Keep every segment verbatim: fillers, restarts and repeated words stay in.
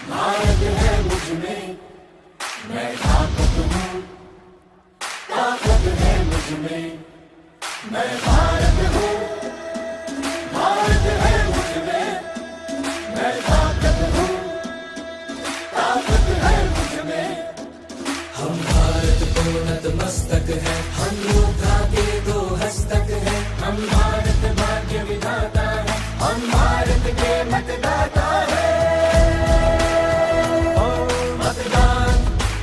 भारत है मुझ में, मैं ताकत हूँ, ताकत है मुझ में, मैं भारत हूँ, भारत है मुझ में, मैं ताकत हूँ, ताकत है मुझ में। हम भारत को नतमस्तक हैं, हम योद्धा के दो हस्तक हैं। हम भारत भाग्य विधाता हैं, हम भारत के मतदाता हैं। ओ मतदान,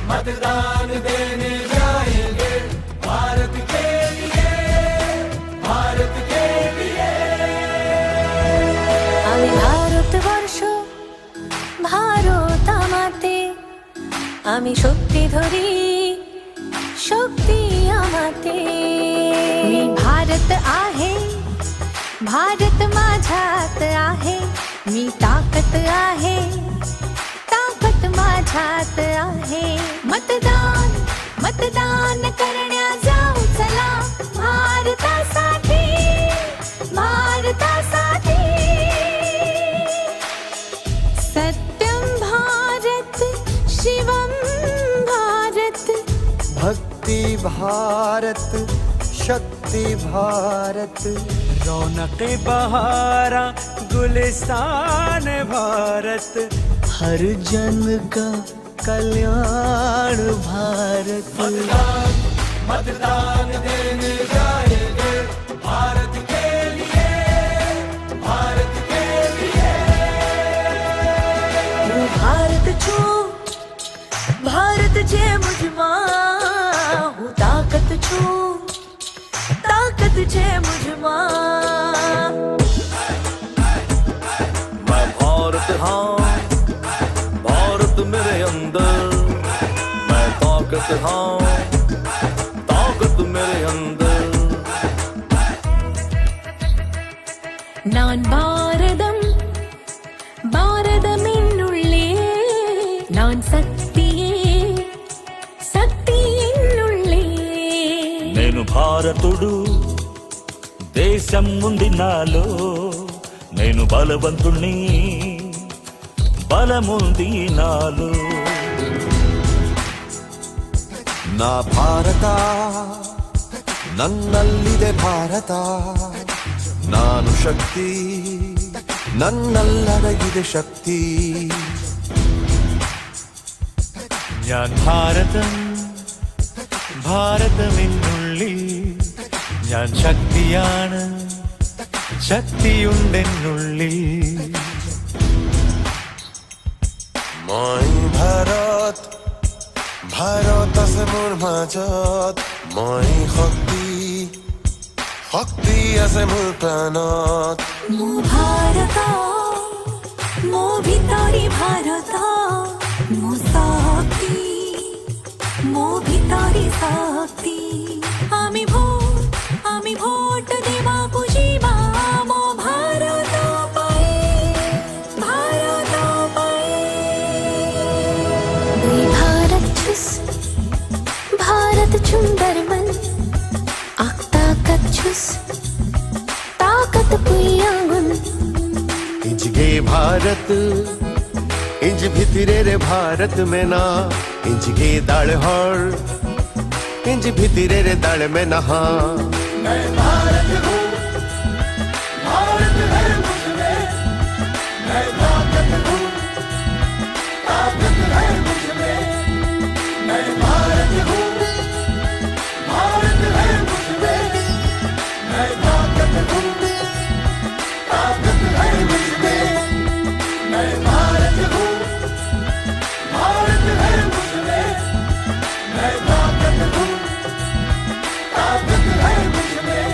मतदान देने जाएंगे भारत के लिए, भारत के लिए। আমি ভারতবর্ষ, ভারত আমাতে, আমি শক্তি ধরি, शक्ती आमाते। मी भारत आहे, भारत माझ्यात आहे, मी ताकद आहे, ताकद माझ्यात आहे. मतदान, मतदान करण्या जाऊ चला, भारतासाठी, भारतासाठी. सत्यं भारत, शिवं भारत. भक्ति भारत, शक्ति भारत. रौनक बहारा, गुलिस्तान भारत. हर जन का कल्याण भारत. मतदान, मतदान देने जाएंगे भारत के लिए, भारत के लिए. म भारत छु, भारत छे मुझमा, हु ताकत छु, ताकत छे मुझमा. मैं भारत हाँ, भारत मेरे अंदर. मैं ताकत हाँ, ताकत मेरे अंदर. நான் பாரதம், பாரதம் என்னுள்ளே. நான் சக்தியே, சக்தி என்னுள்ளே. నేను భారతుడు, దేశం ఉంది నాలో. నేను బలవంతుణ్ణి, బలముంది నాలో. నా భారత, నన్నల్లిదే భారత. నాను శక్తి, నన్నల్లడగిదే శక్తి. ഞാൻ ഭാരതം, ഭാരതം എന്നുള്ളിൽ. ഞാൻ ശക്തിയാണ്, ശക്തിയുണ്ടെന്നുള്ളിൽ. মই ভাৰত, ভাৰত আছে মোৰ মাজত। মই শক্তি, শক্তি আছে মোৰ প্ৰাণত। মো ভাৰত, মো ভিতৰি ভাৰত, মো শক্তি, মো ভিতৰি শক্তি। আমি ভোট, আমি ভোট দেবা খুজিবা মো ভাৰত পাই, ভাৰত পাই। দুই ভাৰত চুজ, ভাৰত সুন্দৰ মন। Ak takat chus, takat puyangun. Injige Bharat, inj bhitire re Bharat mena. Injige dal hor, inj bhitire re dal mena ha. मैं भारत हूँ, भारत है मुझ में। मैं ताकत हूँ, ताकत है मुझ में। मैं भारत हूँ, भारत है मुझ में। मैं ताकत हूँ, ताकत है मुझ में। मैं भारत हूँ, भारत है मुझ में। मैं ताकत हूँ, ताकत है मुझ में।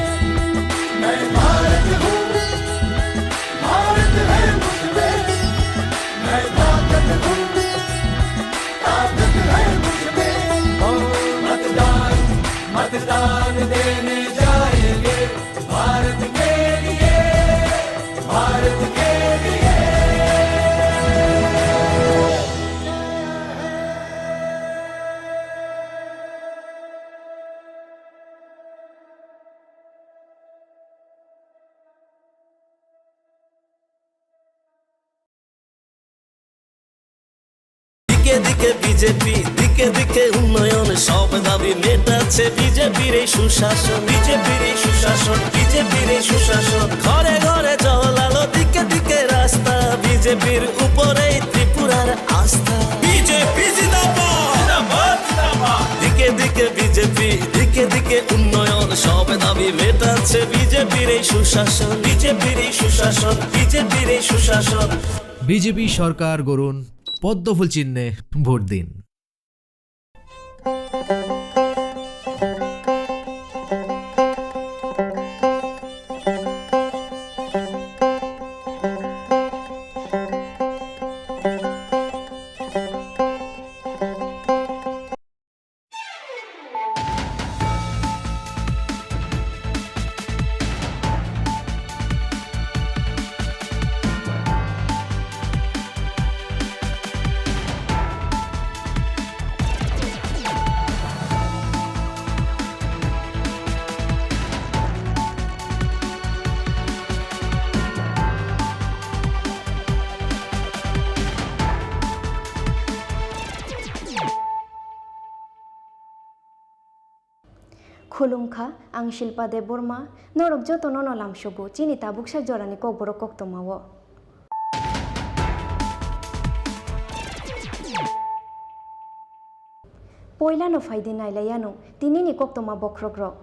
দিকে দিকে বিজেপি, দিকে দিকে উন্নয়ন, সব দাবি মেটাচ্ছে বিজেপির এই সুশাসন, বিজেপির এই সুশাসন, বিজেপির এই সুশাসন। ঘরে ঘরে জল আলো, দিকে দিকে রাস্তা, বিজেপির উপরেই ত্রিপুরার আস্থা। বিজেপি জিন্দাবাদ, জিন্দাবাদ, জিন্দাবাদ। দিকে দিকে বিজেপি, দিকে দিকে উন্নয়ন, সব দাবি মেটাচ্ছে বিজেপির এই সুশাসন, বিজেপির এই সুশাসন, বিজেপির এই সুশাসন। বিজেপি সরকার গড়ুন পদ্মফুল চিহ্নে ভোট দিন। Khulumkha, ang Shilpa Debbarma, norok jotono no lamsogo chini tabuksa jorani kokborok koktwmao. Poilano phaidi nailaianw tinini koktwma bokhrokrok.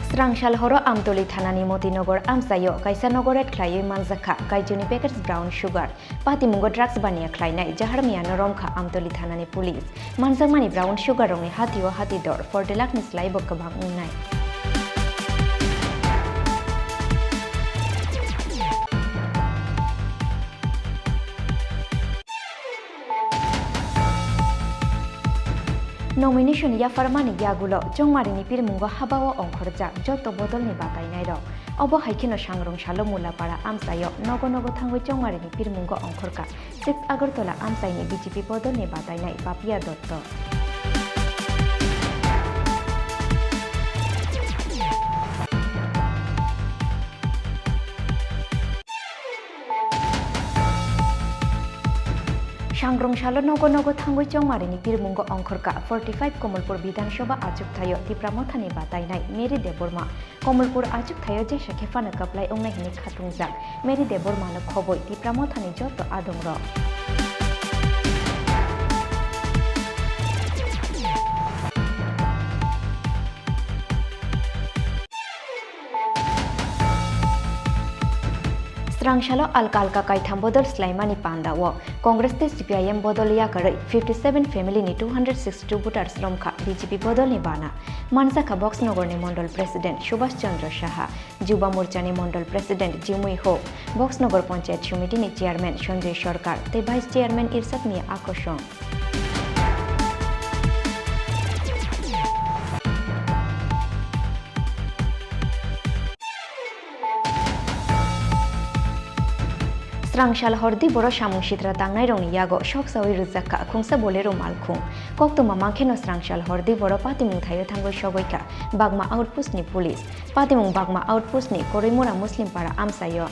Srangsalhoro Amtoli thanani Motinagar amchaio kaisa nogo raid khlaiwi manjakha Kaichuni packets brown sugar. Patimungo drugs baniya khlainai jaharmiyano romkha Amtoli thanani police. Manjakmani brown sugar rokni hatio hati dor forty lakh ni slaibo kwbang wngnai. Nomination yapharmani yagulo Chongmarini pirmungo habao ongkhorjak joto bodolni batainairok. Obo hai kheno Sangrong salo Mulapara amchaio nogo nogo thangwi Chongmarini pirmungo ongkhorkha six Agartala amchaini B J P bodolni batainai Papiya Dotto. Sangrong salo nogo nogo thangwi Chongmarini pirmungo ongkhorkha forty five Komolpur Bidhan Sabha achuk thaio Tipra Mothani batainai Mary Debbarma. Komolpur achuk thaio jesa khe phano kwplai wngnai hwnwi khatungjak Mary Debbarmano khobwi Tipra Mothani joto adongrok. Srangsalao alka alka kaitham bodol swlaimani pandao Congress tei C P I M bodol yakarwi fifty seven family ni two hundred sixty two voters romkha B J P bodolni bana. Manjakha Boxnogorni Mondol President Subhash Chandra Saha, Juba Morchani Mondol President Jimui Ho, Boxnogor Panchayat Somitini Chairman Sanjay Sarkar tei Vice Chairman Irshad Mia Akosong. Srangsalhor Diboro samung sitra tangnairokni yago soksawi rwjakha khungsa Bolero malkhung. Koktwma mankheno Srangsalhor Diboro patimung thaio thangwi sogwikha Bagma outpost ni police. Patimung Bagma outpost ni Koroimura Muslim Para amchaio.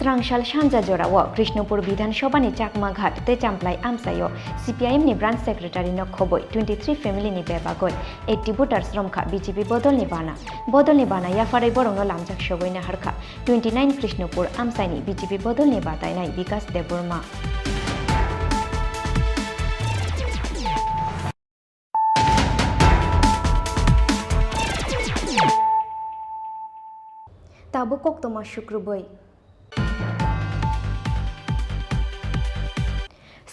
Srangsal sanja jorao Krishnopur Bidhan Sabha ni Chakmaghat tei Champlai amchaio C P I M ni branch secretary no khobwi twenty three family ni bebagwi eighty voters romkha B J P bodol ni bana. Bodol ni bana yapharwi borokno lamjak sogwi naharkha twenty nine Krishnopur amchaini B J P bodol ni batainai Bikas Debbarma. Tabuk koktwma sukrubwi.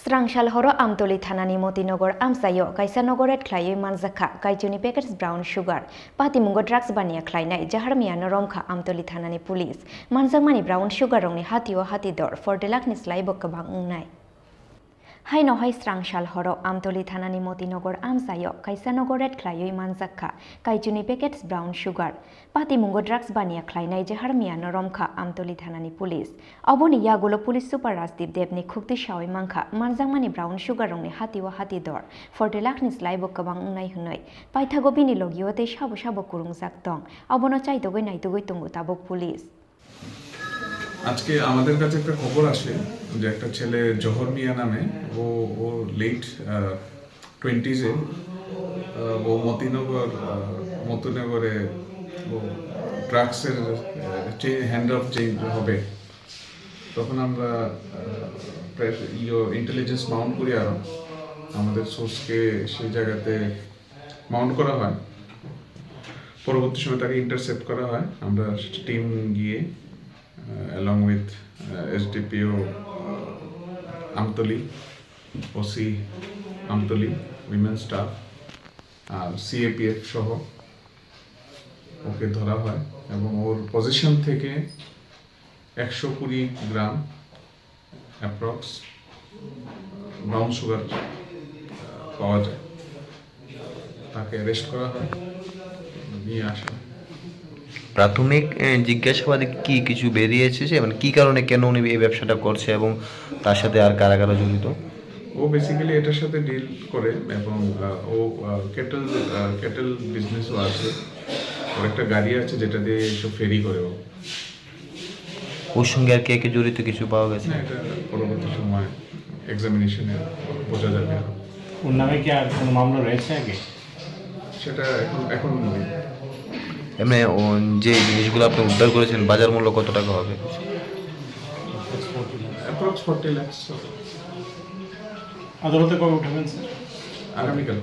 Srangsal horo Amtoli thanani Motinagar amchaio kaisa nogo raid khlaiwi manjakha Kaichuni packets brown sugar. Patimungo drugs baniya khlainai jaharmiyano romkha Amtoli thanani police. Manjakmani brown sugar rokni hatio hati dor forty lakh ni slaibo kwbang wngnai. Haino hai srang sal horo Amtoli thanani Motinagar amchaio kaisa nogo raid khlaiwi manjak kha kaichuni packets brown sugar. Patimungo drugs baniya khlainai jehar miyano romkha Amtoli thanani police. Oboni yagulo police super Rajdeep Debni khukti sawi mankha manjakmani brown sugar rokni hati o hati dor forty lakh ni slaibo kwbang wngnai hwnwi. Paithago bini logio tei sabo sabo kwrwngjak tong. Obono chaitogwi naitugwi tongo tabuk police. আজকে আমাদের কাছে একটা খবর আসে যে একটা ছেলে জহর মিয়া নামে, ও ও লেট টোয়েন্টিজে, ও মতিনগর আহ, মতিনগরে ও ড্রাগসের হ্যান্ড অফ চেঞ্জ হবে। তখন আমরা প্রেস ইয়ো ইন্টেলিজেন্স মাউন্ট করি আরো আমাদের সোর্সকে সেই জায়গাতে মাউন্ট করা হয়। পরবর্তী সময় তাকে ইন্টারসেপ্ট করা হয়। আমরা টিম গিয়ে along with S D P O Amtoli, O C Amtoli, women staff আর সিএপিএফ সহ ওকে ধরা হয় এবং ওর পজিশন থেকে একশো কুড়ি গ্রাম অ্যাপ্রক্স ব্রাউন সুগার পাওয়া যায়। তাকে অ্যারেস্ট করা হয়, নিয়ে আসা হয়। প্রাথমিক এ, জিজ্ঞাসাবাদে কি কিছু বেরিয়ে এসেছে, মানে কি কারণে, কেন উনি এই ব্যবসাটা করছে এবং তার সাথে আর কারা কারা জড়িত? ও বেসিক্যালি এটার সাথে ডিল করে এবং আহ, ও ক্যাটল ক্যাটল বিজনেসও আছে। ওর একটা গাড়ি আছে যেটা দিয়ে এইসব ফেরি করে ও। ওর সঙ্গে আর কে কে জড়িত কিছু পাওয়া গেছে? না, এটা পরবর্তী সময় এক্সামিনেশনে বোঝা যাবে আরো। ওর নামে কি আর কোনো মামলা রয়েছে আগে? সেটা এখন এখন নয়। এমনি ও, যে জিনিসগুলো আপনি উদ্ধার করেছেন, বাজার মূল্য কত টাকা হবে? Approx forty lakhs. আদালতে কবে উঠাবেন স্যার? আগামীকাল।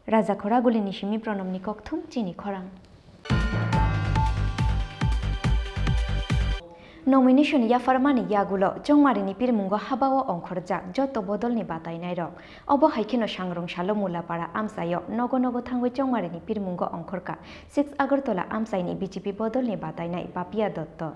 Raja Khoraguli ni simi Pronomni kokthum chini khorang. Nomination yapharmani yagulo Chongmarini pirmungo habao ongkhorjak joto bodolni batainairok. Obo hai kheno sangrong salo Mulapara amchaio nogo nogo thangwi Chongmarini pirmungo ongkhorkha six Agartala amchaini B J P bodolni batainai Papia Dotto.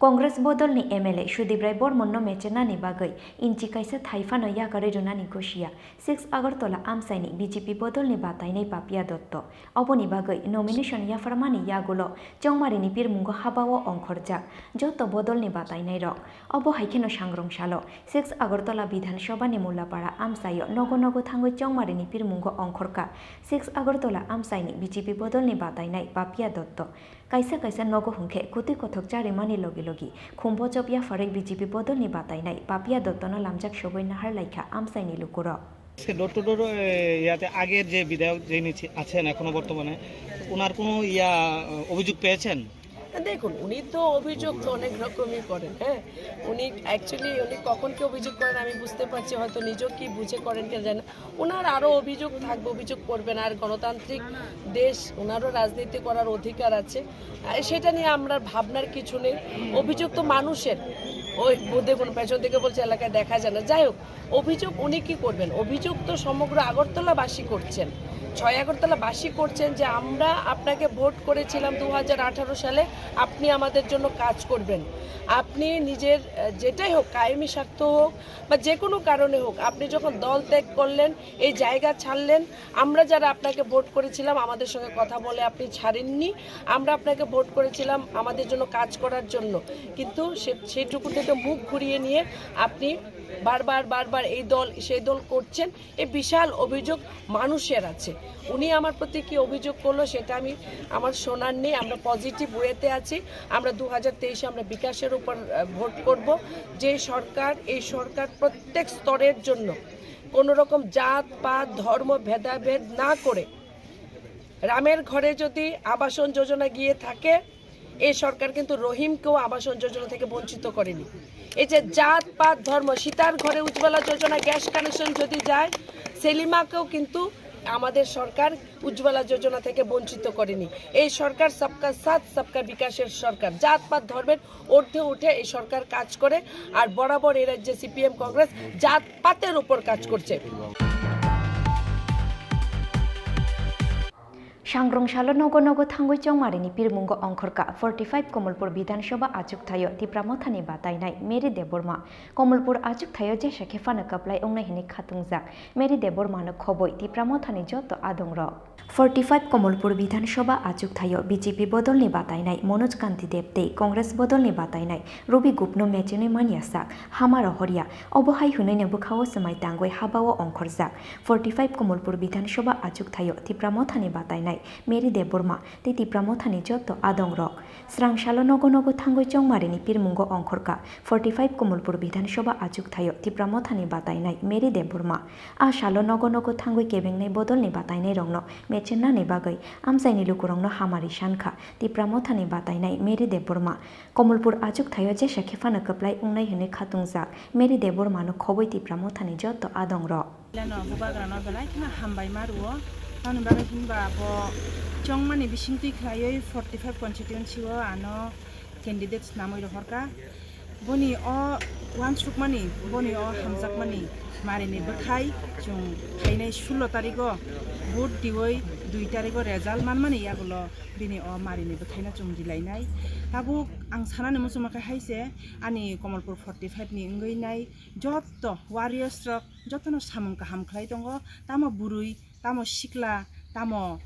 Congress bodolni M L A Sudip Rai Bormonno mechenani bagwi inchi kaisa thai phano yakarwi rwnani gosia six Agartala amchaini B J P bodolni batainai Papia Dotto. Oboni bagwi nomination yapharmani yagulo Chongmarini pirmungo habao ongkhorjak joto bodolni batainairok. Obo hai kheno sangrong salo six Agartala Bidhan Sabhani Mulapara amchaio nogo nogo thangwi Chongmarini pirmungo ongkhorkha six Agartala amchaini B J P bodolni batainai Papia Dotto. Kaisa kaisa nogo hwnkhe kwtwi kothok charimani logi logi khumbochop yapharwi B J P bodolni batainai Papia Dottono lamjak sogwi nahar laikha amchaini lukurok. আজকে door to ডোর ইয়াতে আগের যে বিধায়ক যিনি ছি- আছেন এখনো বর্তমানে, ওনার কোনো ইয়া আহ, অভিযোগ পেয়েছেন? দেখুন, উনি তো অভিযোগ তো অনেক রকমই করেন। হ্যাঁ, উনি অ্যাকচুয়ালি উনি কখন কি অভিযোগ করেন আমি বুঝতে পারছি, হয়তো নিজেও কি বুঝে করেন কিনা জানি না। ওনার আরও অভিযোগ থাকবে, অভিযোগ করবেন। আর গণতান্ত্রিক দেশ, ওনারও রাজনীতি করার অধিকার আছে। আর সেটা নিয়ে আমরা ভাবনার কিছু নেই। অভিযোগ তো মানুষের, ওই দেখুন, পেছন থেকে বলছে এলাকায় দেখা যায় না। যাই হোক, অভিযোগ উনি কি করবেন? অভিযোগ তো সমগ্র আগরতলাবাসী করছেন, ছয় আগরতলাবাসী করছেন যে আমরা আপনাকে ভোট করেছিলাম দু হাজার আঠারো সালে, আপনি আমাদের জন্য কাজ করবেন। আপনি নিজের আহ, যেটাই হোক, কায়েমি স্বার্থ হোক বা যে কোনো কারণে হোক, আপনি যখন দল ত্যাগ করলেন, এই জায়গা ছাড়লেন, আমরা যারা আপনাকে ভোট করেছিলাম আমাদের সঙ্গে কথা বলে আপনি ছাড়েননি। আমরা আপনাকে ভোট করেছিলাম আমাদের জন্য কাজ করার জন্য, কিন্তু সে সেইটুকু থেকে মুখ ঘুরিয়ে নিয়ে আপনি বারবার বারবার এই দল সেই দল করছেন। এই বিশাল অভিযোগ মানুষের আছে। উনি আমার প্রতি কি অভিযোগ করলো সেটা আমি, আমার শোনার নেই। আমরা পজিটিভ ওয়েতে আছি। আমরা দু হাজার তেইশে আমরা বিকাশের উপর আহ, ভোট করব। যে সরকার, এই সরকার প্রত্যেক স্তরের জন্য কোনো রকম জাত পাত ধর্ম ভেদাভেদ না করে রামের ঘরে যদি আবাসন যোজনা গিয়ে থাকে, এই সরকার কিন্তু রহিমকেও আবাসন যোজনা থেকে বঞ্চিত করেনি। এই যে জাত পাত ধর্ম, সীতার ঘরে উজ্জ্বলা যোজনা গ্যাস কানেকশন যদি যায়, সেলিমাকেও কিন্তু আমাদের সরকার উজ্জ্বলা যোজনা থেকে বঞ্চিত করেনি। এই সরকার সবকা সাথ সবকা বিকাশের সরকার। জাত পাত ধর্মের ঊর্ধ্বে উঠে এই সরকার কাজ করে। আর বরাবর এই রাজ্যে সিপিএম কংগ্রেস জাত পাতের উপর কাজ করছে। Sangrong salo nogo nogo thangwi chongmarini pirmungo ongkhorkha forty five Komolpur Bidhan Sabha achukthaio Tipra Mothani batainai Mary Debbarma. Komolpur achukthaio jesa khe phano kwplai wngnai hwnwi khatungjak Mary Debbarmano khobwi Tipra Mothani joto adongrok. Forty five Komolpur Bidhan Sabha achukthaio B J P bodolni batainai Manoj Kanti Deb tei Congress bodolni batainai Robi Gupno mechenwi manya sak hama rohorya. Obo hai hwnwino bwkhao swmai tangwi habao ongkhorjak. Forty five Komolpur Bidhan Sabha achukthaio Tipra Mothani batainai Mary Debbarma tei Tipra Mothani joto adongrok. Srang salo nogo nogo thangwi chongmarini pirmungo ongkhorkha forty five Komolpur Bidhan Sabha achukthaio Tipra Mothani batainai Mary Debbarma. A salo nogo nogo thangwi kebengnai bodolni batainairokno mechenani bagwi amchaini lukurokno hamari sankha Tipra Mothani batainai Mary Debbarma. Komolpur achukthaio jesa khe phano kwplai wngnai hwnwi khatungjak Mary Debbarmano khobwi Tipra Mothani joto adongrok. Leno bubagrano belai kheno hambai ma rwo. Tamoni bagwi hinba bo chongmani bisingtwi khlaiwi forty five constituency o ano candidate snamwi rohorkha. Boni o uansukmani, boni o hamjakmani marini bwthai chwng phainai sullo tarigo vote diwi dui tarigo result manmani yagulo bini o marini bwthaino chwng rilainai. Tabuk ang sanani muchungma khe hai se ani Komolpur forty five ni wngwi nai jotto warriors rok jotono samung kaham khlai tongo, tamo bwrwi, tamo sikla, tamo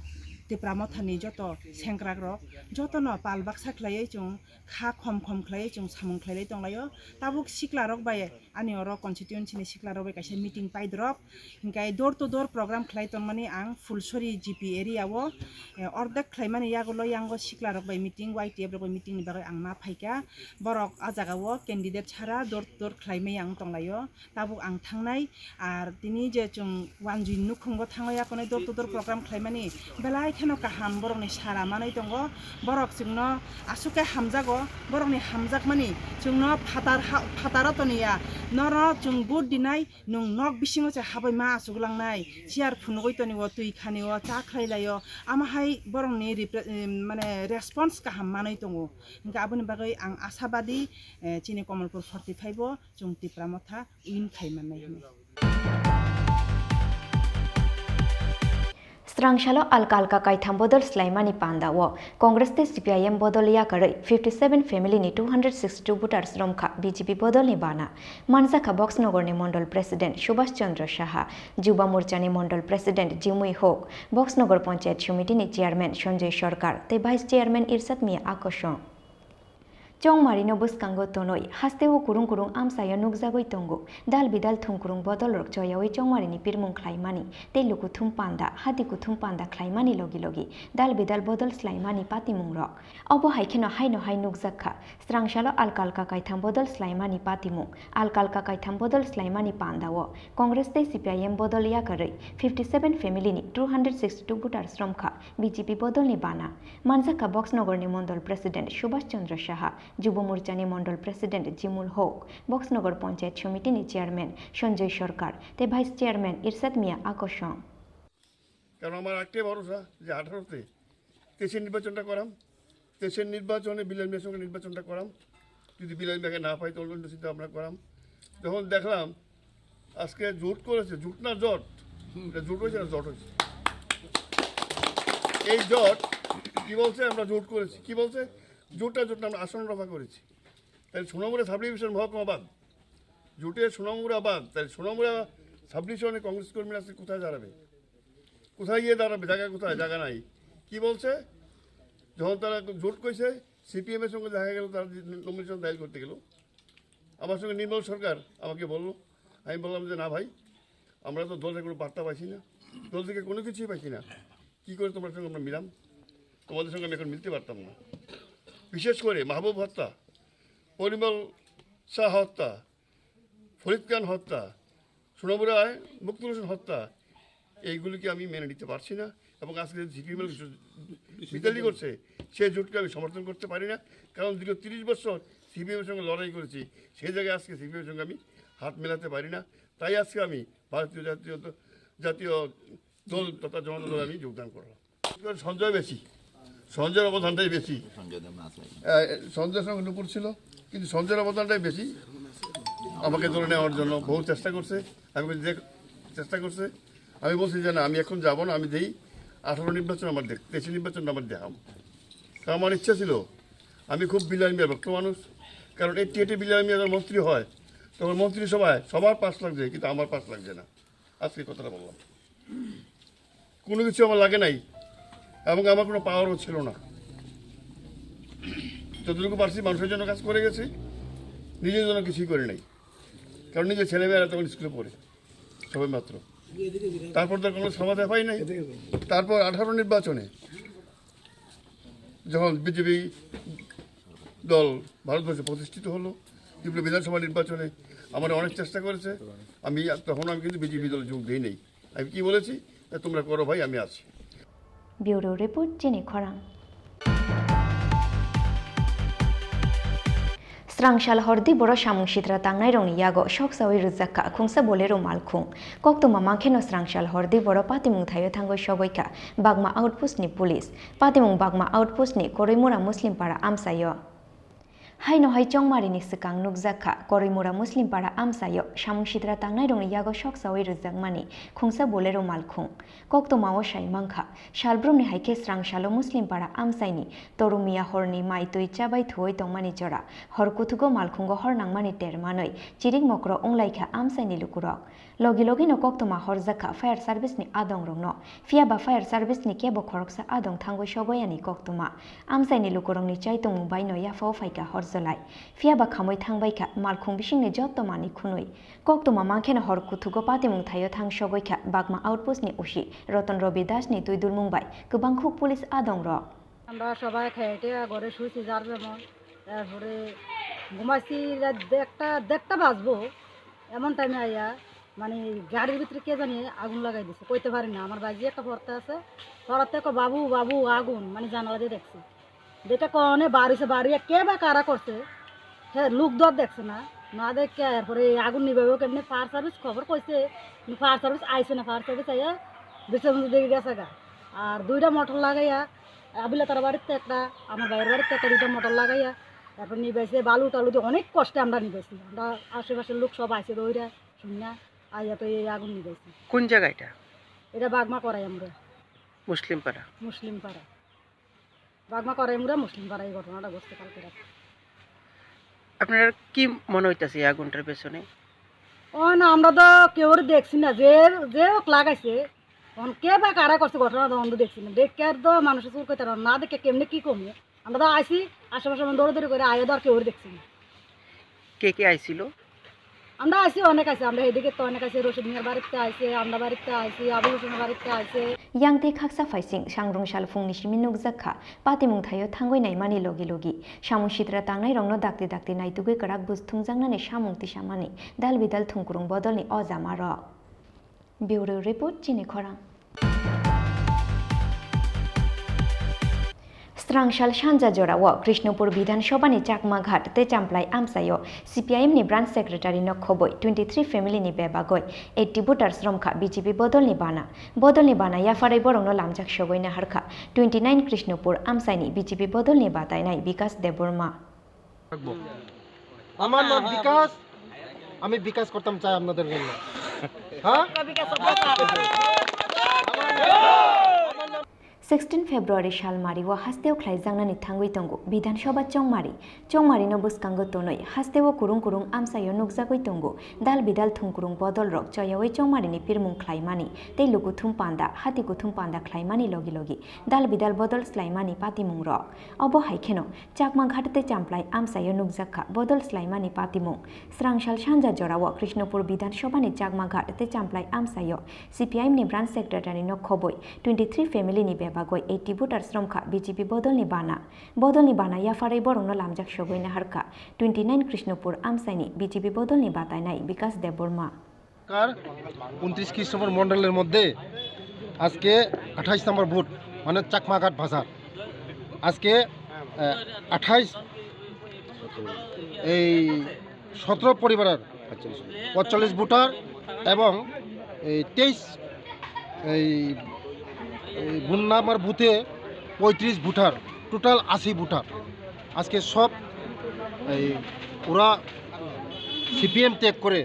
Tipra Mothani joto sengkrak rok jotono pal baksa khlaiwi chwng kha khom khom khlaiwi chwng samung khlailai tonglaio. Tabuk sikla rok bai ani oro constituency ni sikla rok bai kaisa meeting paidrop, hinkhe door to door program khlai tongmani ang Phulsori G P area o, eh, ordek khlaimani yagulo yango sikla rok bai meeting, Y T F rok bai meeting ni bagwi ang ma phaikha. Borok a jaga o candidate sara door to door khlaimai ang tonglaio. Tabuk ang thangnai, ar tini je chwng wanjui nukhungo thangwi akonai door to door program khlaimani belai kheno kaham, borokni sara manwi tongo, borok chwngno aswk khe hamjago, borokni hamjakmani chwngno phatar ha-, phataro toniya, norok chwng vote dinai, nwng nok bisingo se habwi ma aswk langnai, chair phunugwi tonio, twi khanio, cha khlai laio, ama hai borokni repre-, em, mane response kaham manwi tongo, hinkhe aboni bagwi ang ashabadi, eh, chini Komolpur forty five o chwng Tipra Motha win khai mannai hwnwi. Srang salo alka alka kaitham bodol slaimani panda o Congress tei C P I M bodol yakarwi fifty seven family ni two hundred sixty two voters romkha B J P bodolni bana. Manjakha Boxnogorni Mondol President Subhash Chandra Saha, Juba Morchani Mondol President Jimui Hok, Boxnogor Panchayat Somitini Chairman Sanjoy Sarkar tei Vice Chairman Irshad Mia Akosong. Chongmarino bwskango tonwi hasteo kurung kurung amchaio nukjagwi tongo. Dal bidal thumkurung bodolrok choyawi chongmarini pirmung khlaimani tei lukuthum panda, hati kuthum panda khlaimani logi logi dal bidal bodol slaimani patimungrok. Obo hai kheno haino hai nukjak kha, srang salo alka alka kaitham bodol slaimani patimung. Alka alka kaitham bodol slaimani pandao Congress tei C P I M bodol yakarwi fifty seven family ni two hundred sixty two voters romkha B J P bodolni bana. Manjakha Boxnogorni Mondol President Subhash Chandra Saha, Juba Morchani Mondol President Jimul Hok, Boxnogor Panchayat Somitini Chairman Sanjoy Sarkar tei Vice Chairman Irshad Mia Akosong. কারণ আমার একটাই ভরসা যে আঠারোতে তেইশের নির্বাচনটা করাম, তেইশের নির্বাচনে বিলাল মিয়ার সঙ্গে নির্বাচনটা করাম, যদি বিলাল মিয়াকে না পাই তাহলে অন্য চিন্তা ভাবনা করাম। যখন দেখলাম আজকে জোট করেছে, জোট না জট, এটা জোট হয়েছে না জট হয়েছে। এই জট কি বলছে? আমরা জোট করেছি। কি বলছে? জোটটা জোট না, আমরা আসন রফা করেছি। তাহলে সোনামুড়া সাব ডিভিশন মহকুমা বাদ, জোটে সোনামুড়া বাদ, তাহলে সোনামুড়া সাব ডিভিশনে কংগ্রেস কর্মীরা আজকে কোথায় দাঁড়াবে? কোথায় গিয়ে দাঁড়াবে? জায়গা কোথায়? জায়গা নাই। কি বলছে? যখন তারা জোট কইছে, সিপিএম এর সঙ্গে দেখা গেল, তারা নমিনেশন দাখিল করতে গেল, আমার সঙ্গে নির্মল সরকার আমাকে বলল, আমি বললাম যে, "না ভাই, আমরা তো দলের কোনো বার্তা পাইছি না, দল থেকে কোনো কিছুই পাইছি না, কী করে তোমার সঙ্গে আমরা মিলাম? তোমাদের সঙ্গে আমি এখন মিলতে পারতাম না।" বিশেষ করে মাহবুব হত্যা, পরিমল শাহ হত্যা, ফরিদ খান হত্যা, সোনামুড়ায় মুক্তর হোসেন হত্যা, এইগুলিকে আমি মেনে নিতে পারছি না। এবং আজকে যে ক্রিমিনাল কিছু বিতাড়ি করছে, সেই জোটকে আমি সমর্থন করতে পারি না। কারণ দীর্ঘ তিরিশ বছর সিপিএম এর সঙ্গে লড়াই করেছি, সেই জায়গায় আজকে সিপিএম এর সঙ্গে আমি হাত মেলাতে পারি না। তাই আজকে আমি ভারতীয় জাতীয়, জাতীয় দল তথা জনতা দলে আমি যোগদান করলাম। সঞ্জয় বেশি, সঞ্জয়ের অবদানটাই বেশি। সঞ্জয় দেব না আসলে। আহ, সঞ্জয়ের সঙ্গে নুপুর ছিল, কিন্তু সঞ্জয়ের অবদানটাই বেশি। আমাকে দলে নেওয়ার জন্য বহু চেষ্টা করছে, আমি বলছি, "দেখ, চেষ্টা করছে।" আমি বলছি যে, "না, আমি এখন যাব না, আমি দেই।" আঠারো নির্বাচন আমার দেখ, তেইশে নির্বাচন আমার দেখাম। কারণ আমার ইচ্ছা ছিল, আমি খুব বিলাই মিয়ার ভক্ত মানুষ। কারণ এইটটি এইটে বিলাই মিয়া যখন মন্ত্রী হয়, তখন মন্ত্রিসভায় সবার পাস লাগছে, কিন্তু আমার পাস লাগছে না। আজকে কথাটা বললাম, কোনো কিছু আমার লাগে নাই এবং আমার কোনো পাওয়ারও ছিল না। যতটুকু পারছি মানুষের জন্য কাজ করে গেছি, নিজের জন্য কিছুই করি নাই। কারণ নিজের ছেলেমেয়েরা তখন স্কুলে পড়ে, সবে মাত্র। তারপর তো কোনো সমাধান পাই নাই। তারপর আঠারো নির্বাচনে যখন বিজেপি দল ভারতবর্ষে প্রতিষ্ঠিত হলো, ত্রিপুরা বিধানসভা নির্বাচনে আমরা অনেক চেষ্টা করেছে। আমি তখন আমি কিন্তু বিজেপি দলে যোগ দিই নাই। আমি কি বলেছি? "তোমরা করো ভাই, আমি আছি।" Bureau Report, Chini Khorang. Srangsal hordi boro samung sitra tangnai rokni yago soksawi rwjak kha khungsa Bolero malkhung. Koktwma mankhe no srangsal hordi boro patimung thaio thangwi sogwi kha Bagma outpost ni police. Patimung Bagma outpost ni Koroimura Muslim para amchaio. Haino hai chongmari ni swkang nukjak kha Koroimura Muslim para amchaio samung sitra tangnai rokni yago soksawi rwjakmani khungsa Bolero malkhung. Koktwmao sai mankha, salbrumni hai khe srangsalo Muslimpara amchaini Torumiya horni mai twi chabai thuwi tongmani jora hor kuthugo malkhungo hor nangmani ter manwi chirik mokro wnglaikha amchaini lukurok. Logi logino koktwma horjakha fire service ni adongrokno. Phiyaba fire service ni kebo khoroksa adong thangwi sogoyani koktwma. Amchaini lukurokni chaitongmung baino yaphao phaikha horjolai. Phiyaba khamwi thangbaikha malkhung bisingni jotto manwi khwnwi. Koktwma mankheno hor kuthugo patimung thaio thang sogwi kha Bagma outpost ni O C Roton Robi Das ni twi dulmung bai kwbangkhuk police adong rok. আমরা সবাই খেয়ে টেয়ে ঘরে শুয়েছি যার যেমন। তারপরে ঘুমাইছি রাত দেড়টা, দেড়টা বাজবো, এমন টাইমে আইয়া মানে গাড়ির ভিতরে কে জানি আগুন লাগাই দিছে, কইতে পারি না। আমার বাইজি একটা পড়তে আছে, পড়াতে কো, "বাবু, বাবু, আগুন", মানে জানালা দিয়ে দেখছি। যেটা কনে বার হইছে, বার হইয়া কে বা কারা করছে, হ্যাঁ, লোক তো আর দেখছে না, না দেখে এরপরে এই আগুন নিভাবে কেমনে ফায়ার সার্ভিস খবর কইছে, কিন্তু ফায়ার সার্ভিস আইছে না, ফায়ার সার্ভিস আইয়া বিশ্বনাথ দিকে গেছে গা। আর দুইটা মোটর লাগাইয়া আবিলা তার বাড়িতে একটা, আমার ভাইয়ের বাড়িতে একটা, দুইটা মোটর লাগাইয়া এরপর নিবাইছে, বালু টালু দিয়ে অনেক কষ্টে আমরা নিবাইছি। আমরা আশেপাশের লোক সব আইছে, দৌড়া শুনিয়া আইয়া তো এই আগুন নিবাইছি। কোন জায়গা এটা? এটা বাগমা করাই আমরা। মুসলিম পাড়া। মুসলিম পাড়া। বাগমা করাইমুরা মুসলিম পাড়া এই ঘটনাটা ঘটছে কালকে রাতে। আপনারা কি মনে হইতাছে এই আগুনটার পেছনে? ও না, আমরা তো কেউ দেখছি না, যে যে হোক লাগাইছে, এখন কে বা কারা করছে ঘটনা তো আমরা দেখছি না। দেখে আর তো মানুষের চুল কইতে পারবো না, দেখে কেমনে কি কমে। আমরা তো আইছি, আশেপাশে আমরা দৌড়াদৌড়ি করে আইয়া তো আর কেউ দেখছি না। কে কে আইছিল? আমরা আইছি, অনেক আইছি, আমরা এদিকে তো অনেক আইছি, রশিদ মিয়ার বাড়িতে আইছে, আমরা বাড়িতে আইছি, আবুল হোসেনের বাড়িতে আইছে। Yang tei khaksa phaising sangrung sal phungni simi nukjak kha, patimung thaio thangwi naimani logi logi. Samung sitra tangnai rokno dakti dakti naitugwi kwrak bus thumjaknani samung tisamani dal bidal thungkurung bodolni o jama rok. Bureau Report, Chini Khorang. Srangsal sanja jorao Krishnopur Bidhan Sabha ni Chakma Ghat tei Champlai amchaio C P I M ni Branch Secretary no khoboi twenty three family ni bebagoi eighty voters romkha B J P bodolni bana. Bodolni bana yapharwi borokno lamjak sogwi naharkha twenty nine Krishnopur amchaini B J P bodolni batainai Bikas Debbarma. থাকবো। আমার নাম বিকাশ, আমি বিকাশ করতাম চাই আপনাদের জন্য। হ্যাঁ? Sixteen February salmari o hasteo khlaijaknani thangwi tongo Bidhan Sabha chongmari. Chongmari no bwskango tonwi hasteo kurung kurung amchaio nukjagwi tongo dal bidal thungkurung bodol rok choyawi chongmari ni pirmung khlaimani tei lukuthum panda hati kuthum panda khlaimani logi logi dal bidal bodol slaimani patimung rok. Obo hai kheno Chakma Ghat tei Champlai amchaio nukjak kha bodol slaimani patimung. Srangsal sanja jorao Krishnopur Bidhan Sabha ni Chakma Ghat tei Champlai amchaio C P I M ni Branch Secretary no khoboi twenty three family ni bebagoi eighty voters romkha B J P bodolni bana. Bodolni bana yapharwi borokno lamjak sogwi naharkha twenty nine Krishnopur amchaini B J P bodolni batainai Bikas Debbarma. কার উনত্রিশ কৃষ্ণপুর মণ্ডলের মধ্যে আজকে আঠাইশ নম্বর বুথ, মানে চাকমাঘাট বাজার। আজকে আহ, আঠাইশ, এই সতেরো পরিবারের পঁয়তাল্লিশ ভোটার এবং এই তেইশ, এই এই বুন নাম্বার বুথে পঁয়ত্রিশ ভোটার, টোটাল আশি ভোটার। আজকে সব এই ওরা সিপিএম ত্যাগ করে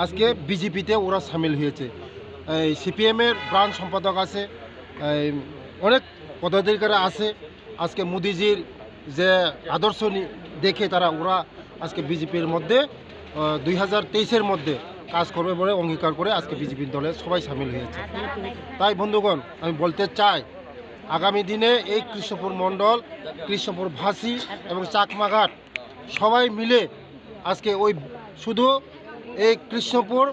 আজকে বিজেপিতে ওরা সামিল হয়েছে। এই সিপিএমের ব্রাঞ্চ সম্পাদক আছে, এই, অনেক পদাধিকারী আছে। আজকে মোদিজির যে আদর্শ নি-, দেখে তারা, ওরা আজকে বিজেপির মধ্যে, আহ, দুই হাজার তেইশের মধ্যে কাজ করবে বলে অঙ্গীকার করে আজকে বিজেপির দলে সবাই সামিল হয়েছে। তাই বন্ধুগণ, আমি বলতে চাই, আগামী দিনে এই কৃষ্ণপুর মণ্ডল, কৃষ্ণপুরবাসী এবং চাকমাঘাট সবাই মিলে আজকে ওই শুধু এই কৃষ্ণপুর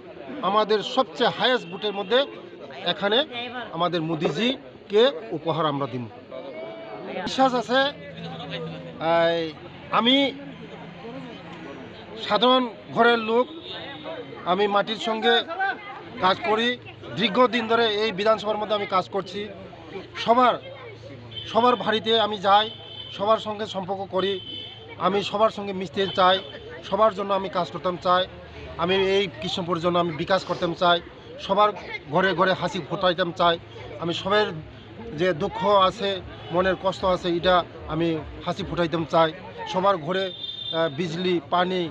আমাদের সবচেয়ে হায়েস্ট ভোটের মধ্যে এখানে আমাদের মোদিজিকে উপহার আমরা দিব। বিশ্বাস আছে, এই, আমি সাধারণ ঘরের লোক, আমি মাটির সঙ্গে কাজ করি, দীর্ঘদিন ধরে এই বিধানসভার মধ্যে আমি কাজ করছি। সবার, সবার বাড়িতে আমি যাই, সবার সঙ্গে সম্পর্ক করি, আমি সবার সঙ্গে মিশতে চাই, সবার জন্য আমি কাজ করতাম চাই, আমি এই কৃষ্ণপুর জন্য আমি বিকাশ করতাম চাই, সবার ঘরে ঘরে হাসি ফোটাইতাম চাই, আমি সবার যে দুঃখ আছে, মনের কষ্ট আছে, এটা আমি হাসি ফোটাইতাম চাই, সবার ঘরে, আহ, বিজলি, পানি,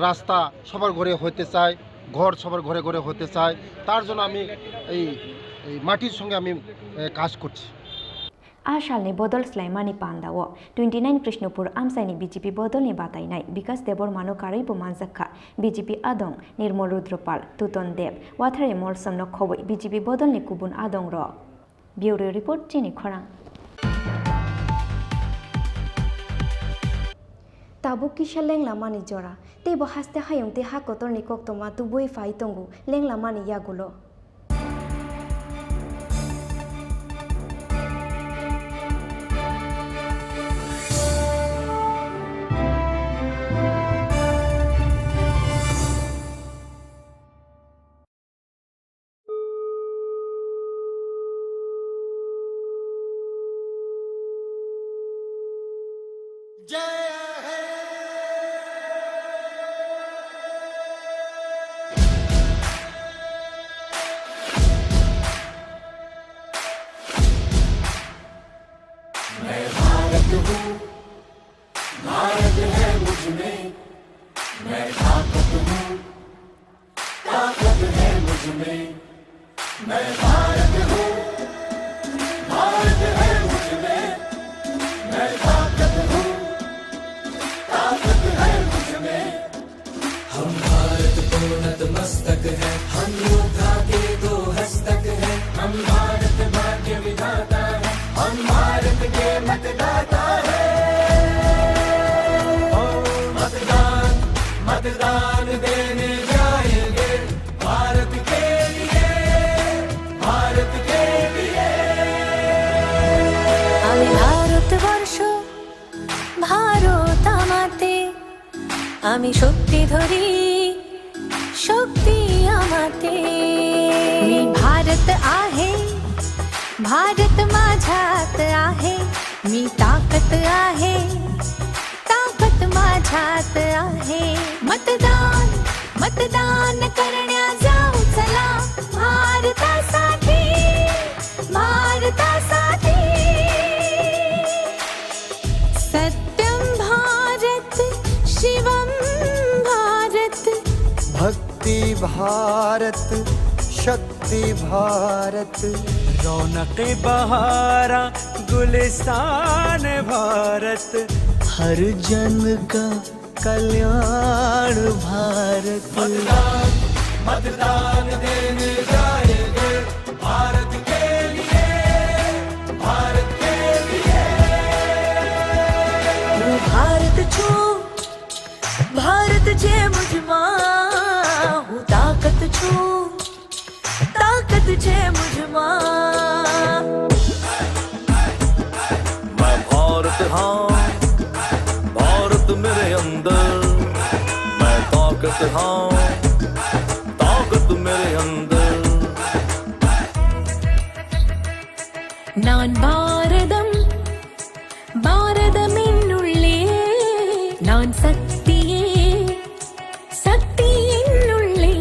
রাস্তা সবার ঘরে হতে চাই, ঘর সবার ঘরে ঘরে হতে চাই, তার জন্য আমি এই, এই মাটির সঙ্গে আমি, আহ, কাজ করছি। A salni bodol swlaimani pandao twenty nine Krishnapur amchaini B J P bodolni batainai Bikas Debbarmano karwibo manjakha B J P adong Nirmol Rudra Pal, Tuton Deb, Wathare Molsomno khobwi B J P bodolni kubun adongrok. Bureau Report, chini khorang. Tabuk kisa lenglamani jora, teibo haste hayung tei ha kotorni koktwma tubui phai tongo lenglamani yagulo. मैं भारत हूँ, भारत है मुझ में, मैं ताकत हूँ, ताकत है मुझ में, मैं भारत हूँ, भारत है मुझ में, मैं ताकत हूँ, ताकत है मुझ में। हम भारत को नतमस्तक हैं, हम योद्धा के दो हस्तक हैं, हम भारत भाग्य विधाता हैं, हम भारत के मतदाता हैं। ओ मतदान, मतदान देने जाएंगे भारत के लिए, भारत के लिए। আমি ভারতবর্ষ, ভারত আমাতে, আমি শক্তি ধরি, शक्ती आमाते। मी भारत आहे, भारत माझ्यात आहे, मी ताकद आहे, ताकद माझ्यात आहे. मतदान, मतदान करण्या जाऊ चला, भारतासाठी, भारतासाठी. सत्यं भारत, शिवं भारत। भक्ति भारत, शक्ति भारत। रौनक बहारा, गुलिस्तान भारत। हर जन का कल्याण भारत। मतदान, मतदान देने जाएंगे भारत के लिए, भारत के लिए। હું ભારત છું, भारत છે મુજમાં, હું તાકત છું, ताकत છે મુજમાં. मैं भारत हाँ, भारत मेरे अंदर, मैं ताकत हाँ, ताकत मेरे अंदर. நான் பாரதம், பாரதம் என்னுள்ளே, நான் சக்தியே, சக்தி என்னுள்ளே.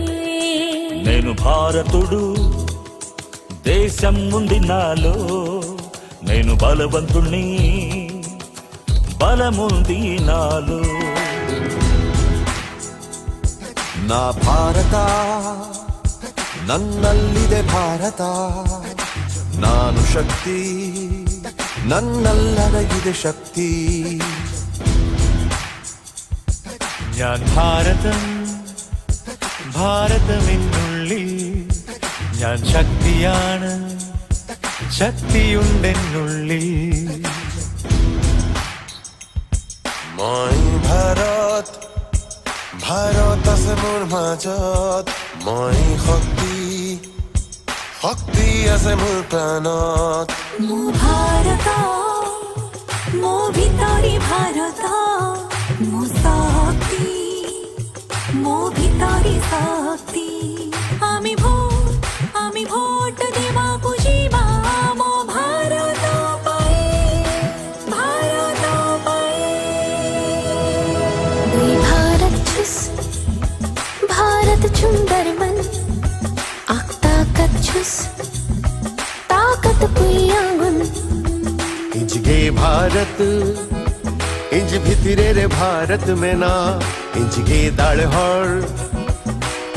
నేను భారతుడు, దేశం ఉంది నాలో, నేను బలవంతుణ్ణి, బలముంది నాలో. నా భారత, నన్నల్లిదే భారత, ನಾನು ಶಕ್ತಿ, ನನ್ನಲ್ಲದ ಇದೆ ಶಕ್ತಿ. ഞാൻ ഭാരതം, ഭാരതം എന്നുള്ളിൽ. ഞാൻ ശക്തിയാണ്, ശക്തിയുണ്ടെന്നുള്ളിൽ. মই ভাৰত, ভাৰত আছে মোৰ মাজত। মই শক্তি, শক্তি আছে মোৰ প্ৰাণত। ମୋ ଭାରତ, ମୋ ଭିତରେ ଭାରତ, ମୋ ଶକ୍ତି, ମୋ ଭିତରେ ଶକ୍ତି। ଆମେ ଭୋଟ, ଆମେ ଭୋଟ ଦେବାକୁ ଯିବା ଆମ ଭାରତ ପାଇଁ, ଭାରତ ପାଇଁ। दुई भारत छुस, भारत छुम दरमन, आख ताकत छुस, ताकत पुयांगन। इंजगे भारत, इंज भितरे रे भारत में ना, इंजगे दाल हर,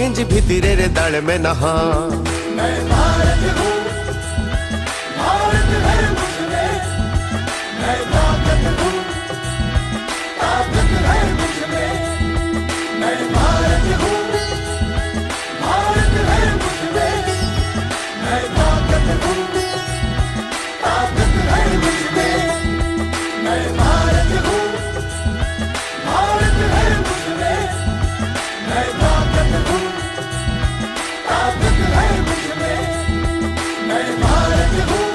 इंज भितरे रे दाल में नहा। मैं भारत हूँ, भारत है मुझ में, मैं ताकत हूँ, ताकत है मुझ में। मैं भारत हूँ, भारत है मुझ में, मैं ताकत हूँ, ताकत है मुझ में। मैं भारत हूँ, भारत है मुझ में, मैं ताकत हूँ, ताकत है मुझ में। मैं भारत हूँ,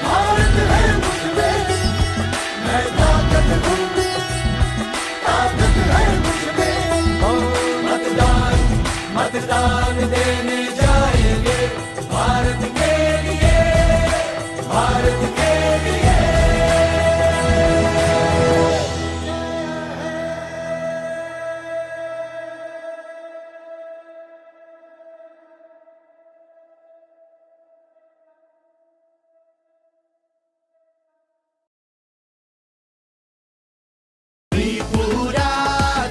भारत है मुझ में, मैं ताकत हूँ, ताकत है मुझ में। ओ मतदान, मतदान देने जाएंगे भारत के लिए, भारत के लिए। ত্রিপুরা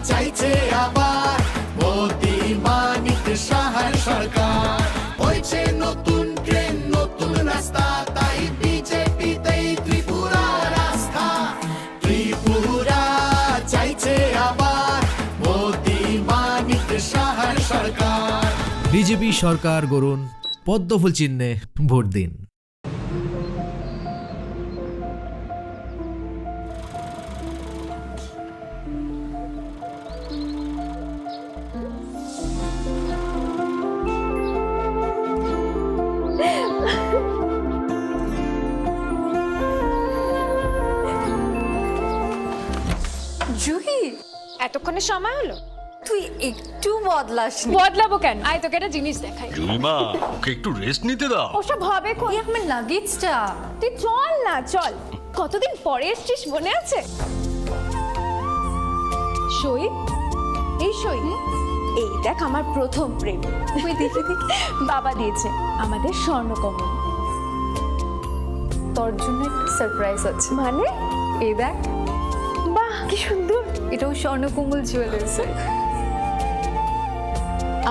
চাইছে আবার মোদি মানিক সাহার সরকার। হয়েছে নতুন ট্রেন, নতুন রাস্তা, তাই বিজেপিতেই ত্রিপুরার আস্থা। ত্রিপুরা চাইছে আবার মোদি মানিক সাহার সরকার। বিজেপি সরকার গড়ুন, পদ্মফুল চিহ্নে ভোট দিন। জুহি, এতক্ষণে সময় হলো? তুই একটু বদলাসনি। বদলাবো কেন? আয়, তোকে একটা জিনিস দেখাই। জুইমা, ওকে একটু রেস্ট নিতে দাও। ওসব হবে কোন? এই আমার লাগেজটা। তুই চল না, চল। কতদিন পরে এসছিস, মনে আছে? সই, এই সই। এই দেখ, আমার প্রথম প্রেম। ওই দেখে দেখে। বাবা দিয়েছে আমাদের স্বর্ণকমল। তোর জন্য একটা সারপ্রাইজ আছে। মানে? এই দেখ। বাহ, কি সুন্দর। এটাও স্বর্ণকমল জুয়েলার্সের।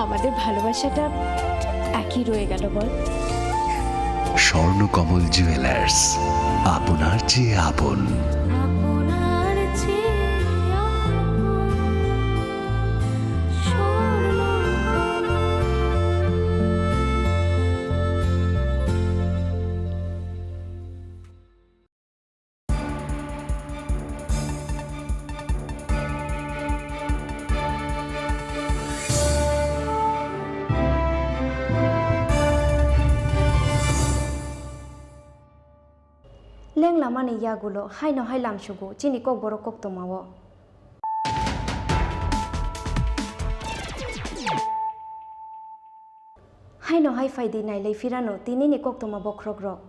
আমাদের ভালোবাসাটা একই রয়ে গেল, বল? স্বর্ণকমল জুয়েলার্স, আপনার চেয়ে আপন। আপনার চেয়ে আপন। Swarnakamal. Lenglamani yagulo haino hai lamsugo chini kokborok koktwmao. Haino hai phaidi nailai phirano tinini koktwma bokhrokrok.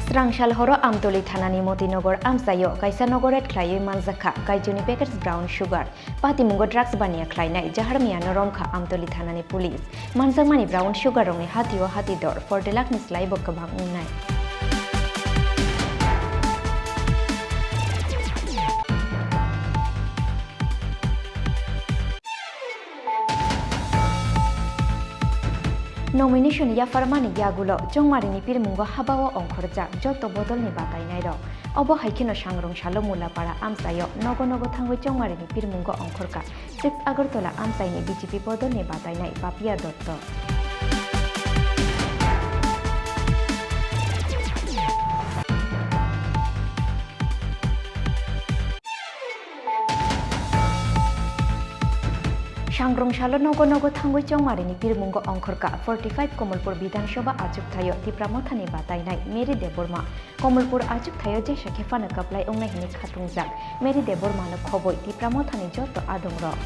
Srang sal horo Amtoli thanani Motinagar amchaio kaisa nogo raid khlaiwi manjakha Kaichuni packets brown sugar. Patimungo drugs baniya khlainai jaharmiyano romkha Amtoli thanani police. Manjakmani brown sugar rokni hatio hati dor forty lakh ni slaibo kwbang wngnai. Nomination yapharmani yagulo Chongmarini pirmungo habao ongkhorjak joto bodolni batainairok. Obo hai kheno Sangrong salo Mulapara amchaio nogo nogo thangwi Chongmarini pirmungo ongkhorkha six Agartala amchaini B J P bodolni batainai Papiya Dotto. Sangrong salo nogo nogo thangwi Chongmarini pirmungo ongkhorkha forty five Komolpur Bidhan Sabha achuk thaio Tipra Mothani batainai Mary Debbarma. Komolpur achuk thaio jesa khe phano kwplai wngnai hwnwi khatungjak Mary Debbarmano khobwi Tipra Mothani joto adongrok.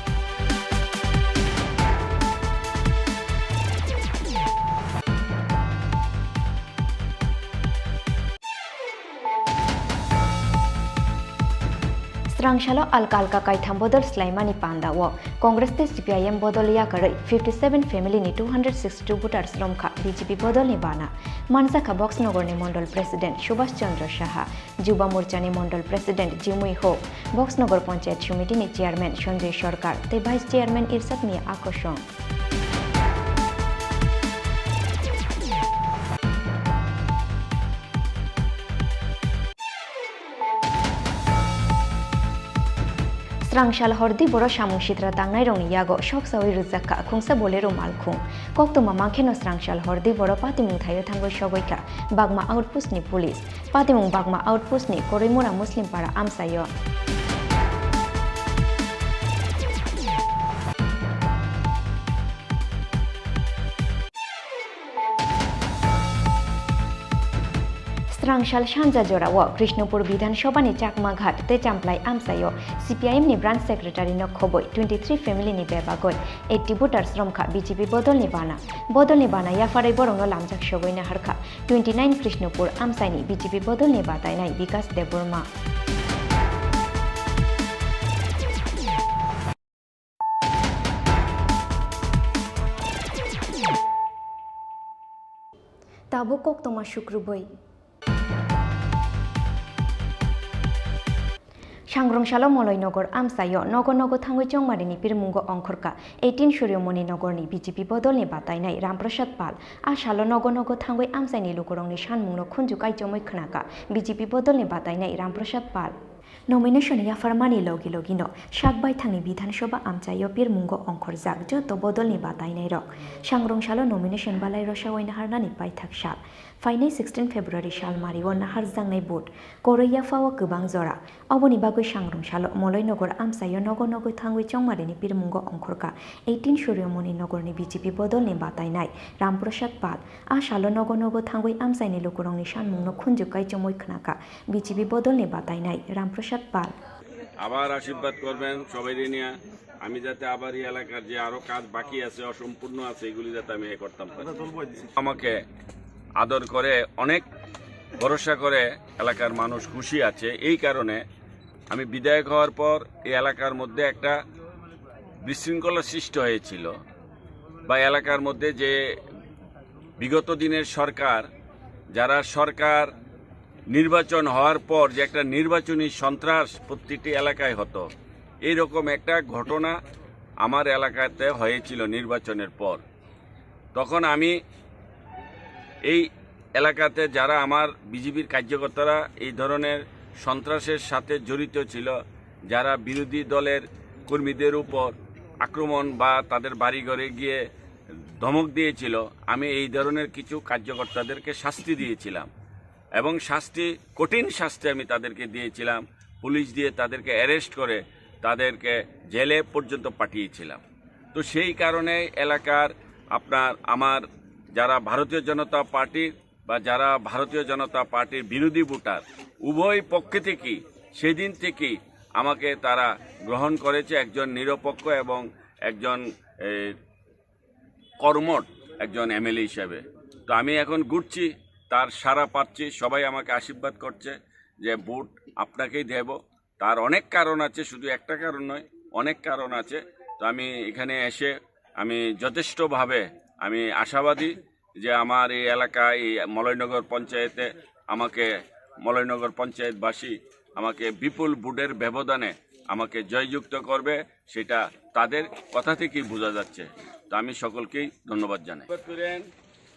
Srangsalo alka alka kaitham bodol swlaimani pandao Congress tei C P I M bodol yakarwi fifty seven family ni two hundred sixty two voters romkha B J P bodolni bana. Manjakha Boxnogorni Mondol President Subhash Chandra Saha, Juba Morchani Mondol President Jimui Ho, Boxnogor Panchayat Somitini Chairman Sanjay Sarkar tei Vice Chairman Irshad Mia Akosong. Srangsal hordi boro samung sitra tangnairokni yago soksawi rwjakha khungsa Bolero malkhung. Koktwma mankhe no srangsal hordi boro patimung thaio thangwi sogwi kha Bagma outpost ni police. Patimung Bagma outpost ni Koroimura Muslim para amchaio. Srangsal sanja jorao Krishnopur Bidhan Sabha ni Chakmaghat tei Champlai amchaio C P I M ni branch secretary no khobwi twenty three family ni bebagwi eighty voters romkha B J P bodol ni bana. Bodol ni bana yapharwi borok no lamjak sogwi naharkha twenty nine Krishnopur amchaini B J P bodol ni batainai Bikas Debbarma. Tabuk koktwma sukrubwi. Sangrong salo Moloi Nogor amchaio nogo nogo thangwi Chongmarini pirmungo ongkhorkha eighteen Suryomoni Nogorni B J P bodolni batainai Ramprasad Pal. A salo nogo nogo thangwi amchaini lukurokni sanmungno khunju kaichomwi khnakha B J P bodolni batainai Ramprasad Pal. Nomination yapharmani logi logino sak baithangni Bidhan Sabha amchaio pirmungo ongkhorjak joto bodolni batainairok. Sangrong salo nomination balai rosawai naharnani paithak sal. Phainai sixteen February salmario naharjaknai vote. Koroi yaphao kwbang jora. Oboni bagwi Sangrong salo Moloi Nogor amchaio nogo nogo thangwi Chongmarini pirmungo ongkhorkha eighteen Suryomoni Nogorni B J P bodolni batainai Ramprasad Pal. A salo nogo nogo thangwi amchaini lukurokni sanmungno khunju kaichomwi khnakha B J P bodolni batainai Ramprasad Pal. আবার আশীর্বাদ করবেন সবাইরে নিয়ে, আমি যাতে আবার এই এলাকার যে আরো কাজ বাকি আছে, অসম্পূর্ণ আছে, এগুলি যাতে আমি এ করতাম পারি। আমাকে আদর করে, অনেক ভরসা করে এলাকার মানুষ খুশি আছে। এই কারণে আমি বিধায়ক হওয়ার পর এই এলাকার মধ্যে একটা বিশৃঙ্খলা সৃষ্টি হয়েছিল, বা এলাকার মধ্যে যে বিগত দিনের সরকার, যারা সরকার নির্বাচন হওয়ার পর যে একটা নির্বাচনী সন্ত্রাস প্রতিটি এলাকায় হতো, এইরকম একটা ঘটনা আমার এলাকাতে হয়েছিল নির্বাচনের পর। তখন আমি এই এলাকাতে যারা আমার বিজেপির কার্যকর্তারা এই ধরনের সন্ত্রাসের সাথে জড়িত ছিল, যারা বিরোধী দলের কর্মীদের উপর আক্রমণ বা তাদের বাড়িঘরে গিয়ে ধমক দিয়েছিল, আমি এই ধরনের কিছু কার্যকর্তাদেরকে শাস্তি দিয়েছিলাম এবং শাস্তি, কঠিন শাস্তি আমি তাদেরকে দিয়েছিলাম। পুলিশ দিয়ে তাদেরকে অ্যারেস্ট করে তাদেরকে জেলে পর্যন্ত পাঠিয়েছিলাম। তো সেই কারণে এলাকার আপনার আমার যারা ভারতীয় জনতা পার্টির বা যারা ভারতীয় জনতা পার্টির বিরোধী ভোটার, উভয় পক্ষ থেকেই সেদিন থেকেই আমাকে তারা গ্রহণ করেছে একজন নিরপেক্ষ এবং একজন, এ, কর্মঠ একজন এমএলএ হিসেবে। তো আমি এখন ঘুরছি, তার সাড়া পাচ্ছি, সবাই আমাকে আশীর্বাদ করছে যে ভোট আপনাকেই দেব। তার অনেক কারণ আছে, শুধু একটা কারণ নয়, অনেক কারণ আছে। তো আমি এখানে এসে আমি যথেষ্টভাবে আমি আশাবাদী যে আমার এই এলাকা, এই মলয়নগর পঞ্চায়েতে আমাকে, মলয়নগর পঞ্চায়েতবাসী আমাকে বিপুল ভোটের ব্যবধানে আমাকে জয়যুক্ত করবে, সেটা তাদের কথা থেকেই বোঝা যাচ্ছে। তো আমি সকলকেই ধন্যবাদ জানাই। করেন,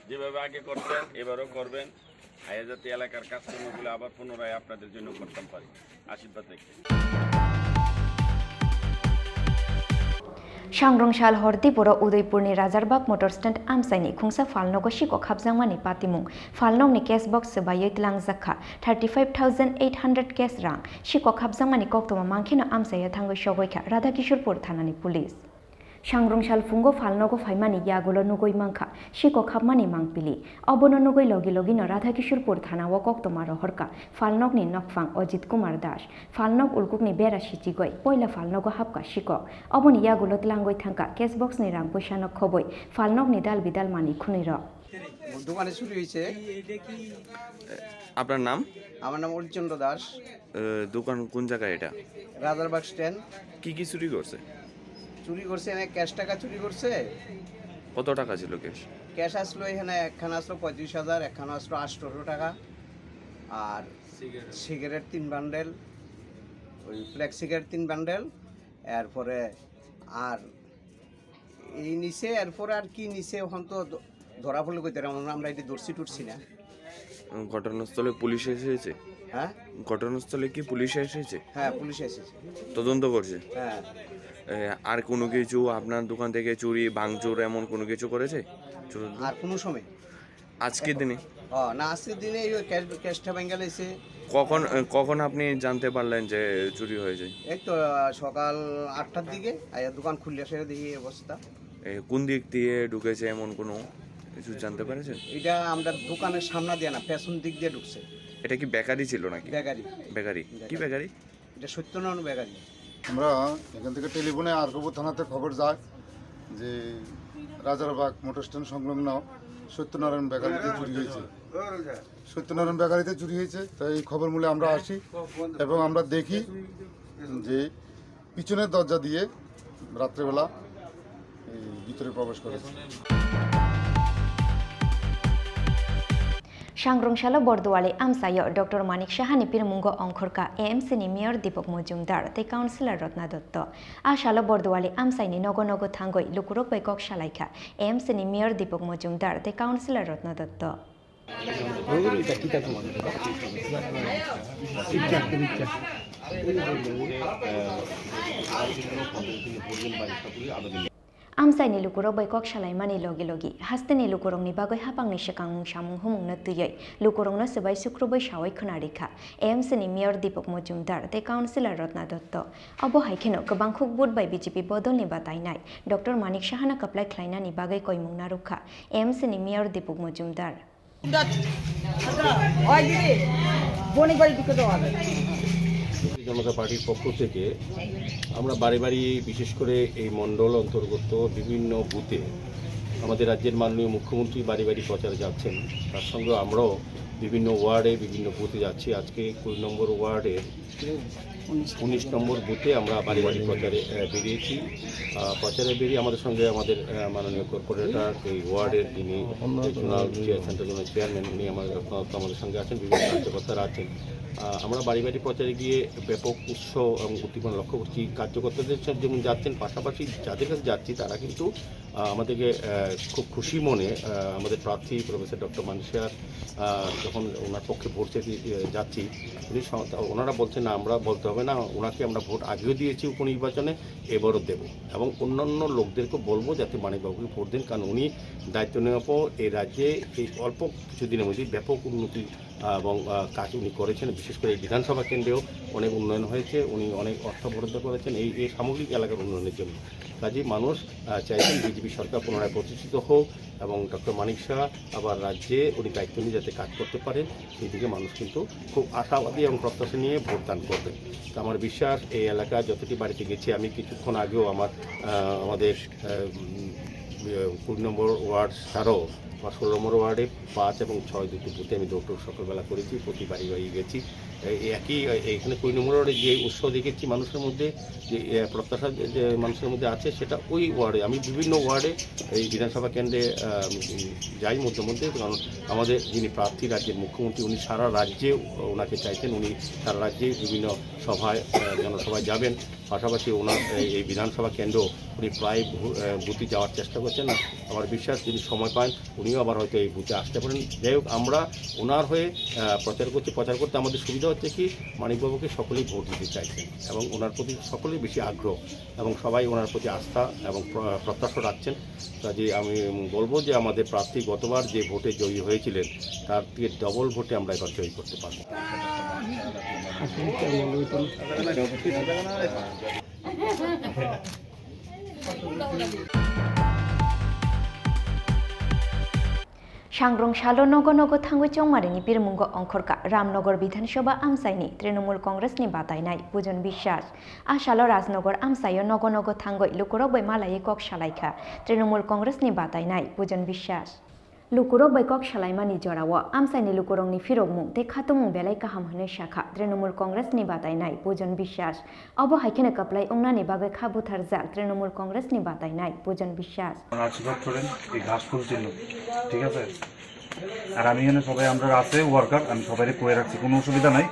যেভাবে আগে করতেন, এবারও করবেন। আয়া যাতে এলাকার কাজকর্মগুলো আবার পুনরায় আপনাদের জন্য করতাম পারি। আশীর্বাদ রেখে। Sangrong sal hor Dipuro Udaipurni Rajarbag Motor Stand amchaini khungsa phalnogo sikok hapjakmani patimung. Phalnokni cash box swbaiwi tlangjak kha thirty five thousand eight hundred cash rang. Sikok hapjakmani koktwma mankhe no amchaio thangwi sogwi kha Radhakishorpur thanani police. Sangrong sal phungo phalnogo phaimani yagulo nugwi mankha sikok hapmani mangpili. Obono nugwi logi logino Radhakishorpur thanao koktwma rohorkha phalnokni nokphang Ajit Kumar Das. Phalnok ulkukni bera sichigwi poila phalnogo hapkha sikok. Oboni yagulo tlangwi thangkha cash box ni rang puisano khobwi phalnokni dal bidal manwi khwnwi rok. দোকানে চুরি হয়েছে। আপনার নাম? আমার নাম অরিচন্দ্র দাস। এ, দোকান কোন জায়গায় এটা? রাজারবাগ স্ট্যান্ড। কি কি চুরি করছে? চুরি করছে, এনে ক্যাশ টাকা চুরি করছে। কত টাকা ছিল ক্যাশ? ক্যাশ আসলো এখানে, একখান আসলো পঁয়ত্রিশ হাজার, একখান আসলো আটশোশো টাকা, আর সিগারেট তিন বান্ডেল, ওই ব্ল্যাক সিগারেট তিন বান্ডেল, এরপরে আর এই নিচে, এরপরে আর কি নিচে এখন তো ধ-, ধরা পড়লে কইতে পারবো না, আমরা এটা ধরছি টুটছি না। উম, ঘটনাস্থলে পুলিশ এসেছে? হ্যাঁ? ঘটনাস্থলে কি পুলিশ এসেছে? হ্যাঁ, পুলিশ এসেছে। তদন্ত করছে? হ্যাঁ। এ, আর কোনো কিছু আপনার দোকান থেকে চুরি, ভাঙচুর এমন কোনো কিছু করেছে? চুর- আর কোনো সময়? আজকের দিনে? ও, না, আজকের দিনে এই ক্যাশ, ক্যাশটা ভেঙে লাইছে। কখন, এ, কখন আপনি জানতে পারলেন যে চুরি হয়েছে? এই তো, আহ, সকাল আটটার দিকে আইয়া দোকান খুললে সেটা দেখি এই অবস্থা। এ, কোন দিক দিয়ে ঢুকেছে এমন কোনো কিছু জানতে পেরেছেন? এটা আমরা দোকানের সামনে দিয়ে না, পেছন দিক দিয়ে ঢুকছে। এটা কি বেকারি ছিল নাকি? বেকারি। বেকারি। কি বেকারি। বেকারি? এটা সত্যনারায়ণ বেকারি। আমরা এখান থেকে টেলিফোনে আরকপুর থানাতে খবর যায় যে রাজারবাগ মোটর স্ট্যান্ড সংলগ্ন সত্যনারায়ণ বেকারিতে চুরি হয়েছে। সত্যনারায়ণ বেকারিতে চুরি হয়েছে, তাই এই খবর মূলে আমরা আসি এবং আমরা দেখি যে পিছনের দরজা দিয়ে রাত্রেবেলা এই ভিতরে প্রবেশ করেছে। Sangrong salo Borduali amchaio Doctor Manik Sahani pirmungo ongkhorkha A M C ni Mayor Dipok Mojumdar tei Councillor Rotna Dotto. A salo Borduali amchaini nogo nogo thangwi lukurok bai kok salaikha A M C ni Mayor Dipok Mojumdar tei Councillor Rotna Dotto. Amchaini lukurok bai kok salaimani logi logi hasteni lukurokni bagwi hapangni swkang mung samung humungno twiwi lukurokno swbai sukrubwi sawi khwna rikha A M C ni Mayor Dipok Mojumdar tei Councillor Rotna Dotto. Obo hai kheno kwbangkhuk vote bai B J P bodolni batainai Doctor Manik Sahano kwplai khlainani bagwi koimung narwkha A M C ni Mayor Dipok Mojumdar. ওই দিদি, বণিক বাড়ির দিকে দেওয়া হবে। জনতা পার্টির পক্ষ থেকে আমরা বাড়ি বাড়ি, বিশেষ করে এই মণ্ডল অন্তর্গত বিভিন্ন বুথে আমাদের রাজ্যের মাননীয় মুখ্যমন্ত্রী বাড়ি বাড়ি প্রচারে যাচ্ছেন। তার সঙ্গে আমরাও বিভিন্ন ওয়ার্ডে, বিভিন্ন বুথে যাচ্ছি। আজকে কুড়ি নম্বর ওয়ার্ডের উনিশ নম্বর বুথে আমরা বাড়ি বাড়ি প্রচারে, আহ, বেরিয়েছি। আহ, প্রচারে বেরিয়ে আমাদের সঙ্গে আমাদের, আহ, মাননীয় কর্পোরেটর, এই ওয়ার্ডের যিনি zonal chair, central zonal chairman, উনি আমাদের, আপাতত আমাদের সঙ্গে আছেন, বিভিন্ন কার্যকর্তারা আছেন। আহ, আমরা বাড়ি বাড়ি প্রচারে গিয়ে ব্যাপক উৎসাহ এবং উদ্দীপনা লক্ষ্য করছি। কার্যকর্তাদের সাথে যেমন যাচ্ছেন, পাশাপাশি যাদের কাছে যাচ্ছি তারা কিন্তু আহ, আমাদেরকে, আহ, খুব খুশি মনে, আহ, আমাদের প্রার্থী প্রফেসর ডক্টর মানিক সাহা, আহ, যখন ওনার পক্ষে ভোট চাইতে, আহ, যাচ্ছি, উনি স-, ওনারা বলছেন, "না, আমরা বলতে হবে না, ওনাকে আমরা ভোট আগেও দিয়েছি উপনির্বাচনে, এবারও দেব।" এবং অন্যান্য লোকদেরকে বলবো যাতে মানিকবাবুকে ভোট দেন, কারণ উনি দায়িত্ব নেওয়ার পর এই রাজ্যে এই অল্প কিছুদিনের মধ্যেই ব্যাপক উন্নতি আহ, এবং, আহ, কাজ উনি করেছেন। বিশেষ করে এই বিধানসভা কেন্দ্রেও অনেক উন্নয়ন হয়েছে, উনি অনেক অর্থ বরাদ্দ করেছেন এই, এই সামগ্রিক এলাকার উন্নয়নের জন্য। কাজেই মানুষ, আহ, চাইছেন বিজেপি সরকার পুনরায় প্রতিষ্ঠিত হোক এবং ডক্টর মানিক সাহা আবার রাজ্যে উনি দায়িত্ব নিয়ে যাতে কাজ করতে পারেন, সেই দিকে মানুষ কিন্তু খুব আশাবাদী এবং প্রত্যাশা নিয়ে ভোটদান করবেন। তো আমার বিশ্বাস, এই এলাকা যতটি বাড়িতে গেছি আমি কিছুক্ষণ আগেও আমার, আহ, আমাদের, আহ, উম, আহ, কুড়ি নম্বর ওয়ার্ড স্যারও আমার ষোলো নম্বর ওয়ার্ডে পাঁচ এবং ছয় দুটি বুথে আমি ডোর টু ডোর সকালবেলা করেছি, প্রতি বাড়ি বাড়ি গেছি। এই, এই একই, এই, এখানে কুড়ি নম্বর ওয়ার্ডে যে উৎসাহ দেখেছি মানুষের মধ্যে, যে, এ, প্রত্যাশা যে, যে মানুষের মধ্যে আছে, সেটা ওই ওয়ার্ডে, আমি বিভিন্ন ওয়ার্ডে এই বিধানসভা কেন্দ্রে, আহ, উম, যাই মধ্যে মধ্যে, কারণ আমাদের যিনি প্রার্থী রাজ্যের মুখ্যমন্ত্রী, উনি সারা রাজ্যে ওনাকে চাইছেন, উনি সারা রাজ্যে বিভিন্ন সভায়, আহ, জনসভায় যাবেন। পাশাপাশি ওনার এই, এই বিধানসভা কেন্দ্র উনি প্রায় ভু-, আহ, বুথে যাওয়ার চেষ্টা করছেন। আমার বিশ্বাস, যদি সময় পান, উনিও আবার হয়তো এই বুথে আসতে পারেন। যাই হোক, আমরা ওনার হয়ে, আহ, প্রচার করছি। প্রচার করতে আমাদের সুবিধা হচ্ছে কি, মানিকবাবুকে সকলেই ভোট দিতে চাইছেন এবং ওনার প্রতি সকলেই বেশি আগ্রহ এবং সবাই ওনার প্রতি আস্থা এবং প্র-, প্রত্যাশা রাখছেন। কাজেই আমি বলবো যে আমাদের প্রার্থী গতবার যে ভোটে জয়ী হয়েছিলেন, তার থেকে ডবল ভোটে আমরা এবার জয়ী করতে পারবো। Sangrong salo nogo nogo thangwi chongmarini pirimungo ongkhorkha Ramnagar Bidhan Sabha amchaini Trinamool Congress ni batainai Pujon Biswas. A salo Rajnagar amchaio nogo nogo thangwi lukurok bai malaiwi kok salaikha Trinamool Congress ni batainai Pujon Biswas. Lukurok bai kok salaimani jorao amchaini lukurokni phirokmung tei khatungmung belai kaham hwnwi sakha Trinamool Congress ni batainai Pujon Biswas. Obo hai kheno kwplai wngnani bagwi kha butharjak Trinamool Congress ni batainai Pujon Biswas. আশীর্বাদ করেন এই ঘাস ফুল চিহ্ন, ঠিক আছে? আর আমি এখানে সবাই, আমরা আছে ওয়ার্কার, আমি সবাইকে কয়ে রাখছি, কোনো অসুবিধা নাই,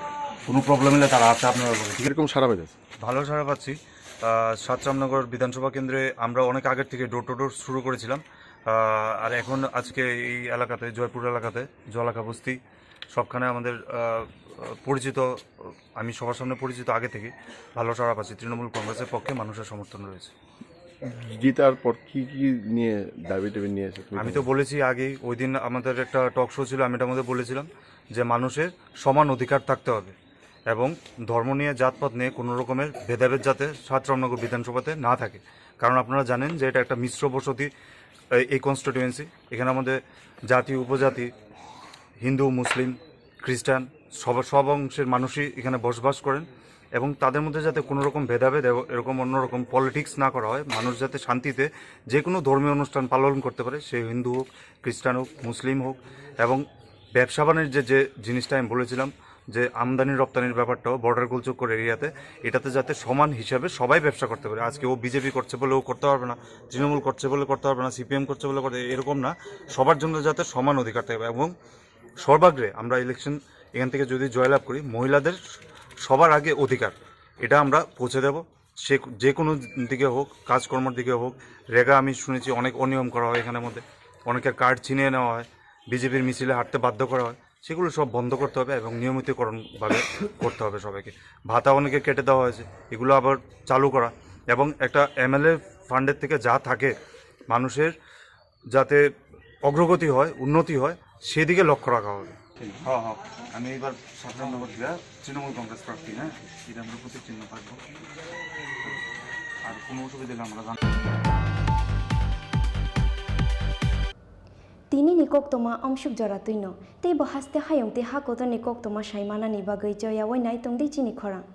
কোনো প্রবলেম হলে তারা আছে আপনার ব্যাপারে, ঠিক আছে? কিরকম সাড়া পাইতেছে? ভালো সাড়া পাচ্ছি। আহ, সাত রামনগর বিধানসভা কেন্দ্রে আমরা অনেক আগের থেকে ডোর টু ডোর শুরু করেছিলাম। আহ, আর এখন আজকে এই এলাকাতে, জয়পুর এলাকাতে, জলাকা বস্তি, সবখানে আমাদের, আহ, পরিচিত, আমি সবার সামনে পরিচিত আগে থেকে, ভালো সাড়া পাচ্ছি। তৃণমূল কংগ্রেসের পক্ষে মানুষের সমর্থন রয়েছে। জিতার পর কি কি নিয়ে দাবি টাবি নিয়ে এসে তুমি আমি তো বলেছি আগেই, ওই দিন আমাদের একটা টক শো ছিল, আমি এটার মধ্যে বলেছিলাম যে মানুষের সমান অধিকার থাকতে হবে এবং ধর্ম নিয়ে, জাতপাত নিয়ে কোনো রকমের ভেদাভেদ যাতে সাত রামনগর বিধানসভাতে না থাকে। কারণ আপনারা জানেন যে এটা একটা মিশ্র বসতি, এই, এই কনস্টিটিউয়েন্সি। এখানে আমাদের জাতি, উপজাতি, হিন্দু, মুসলিম, খ্রিস্টান, সব, সব অংশের মানুষই এখানে বসবাস করেন এবং তাদের মধ্যে যাতে কোনো রকম ভেদাভেদ এবং এরকম অন্যরকম পলিটিক্স না করা হয়, মানুষ যাতে শান্তিতে যে কোনো ধর্মীয় অনুষ্ঠান পালন করতে পারে, সে হিন্দু হোক, খ্রিস্টান হোক, মুসলিম হোক। এবং ব্যবসা বাণিজ্যের যে জিনিসটা আমি বলেছিলাম, যে আমদানি রপ্তানির ব্যাপারটাও বর্ডার গোলচক্কর এরিয়াতে, এটাতে যাতে সমান হিসাবে সবাই ব্যবসা করতে পারে। আজকে ও বিজেপি করছে বলে ও করতে পারবে না, তৃণমূল করছে বলে করতে পারবে না, সিপিএম করছে বলে করতে, এরকম না। সবার জন্য যাতে সমান অধিকার থাকে এবং সর্বাগ্রে আমরা ইলেকশন এখান থেকে যদি জয়লাভ করি, মহিলাদের সবার আগে অধিকার, এটা আমরা পৌঁছে দেব। সে যে কোনো দিকে হোক, কাজকর্মের দিকে হোক, রেগা আমি শুনেছি অনেক অনিয়ম করা হয় এখানের মধ্যে, অনেকের কার্ড ছিনিয়ে নেওয়া হয়, বিজেপির মিছিলে হাঁটতে বাধ্য করা হয়, সেগুলো সব বন্ধ করতে হবে এবং নিয়মিতকরণভাবে করতে হবে সবাইকে। ভাতা অনেকে কেটে দেওয়া হয়েছে, এগুলো আবার চালু করা এবং একটা এমএলএ ফান্ডের থেকে যা থাকে মানুষের যাতে অগ্রগতি হয়, উন্নতি হয়, সেদিকে লক্ষ্য রাখা হবে। হ্যাঁ, হ্যাঁ, আমি এবার সাধারণ ভোটার, তৃণমূল কংগ্রেস প্রার্থী, হ্যাঁ, এটা আমরা প্রতীক চিহ্ন থাকবো। আর কোনো অসুবিধা হলে আমরা জানাবো। Tini ni koktwma ongsuk jora twino, tei bo haste hayung tei ha kotor ni koktwma sai manani bagwi choya wai nai tongdi chini khorang.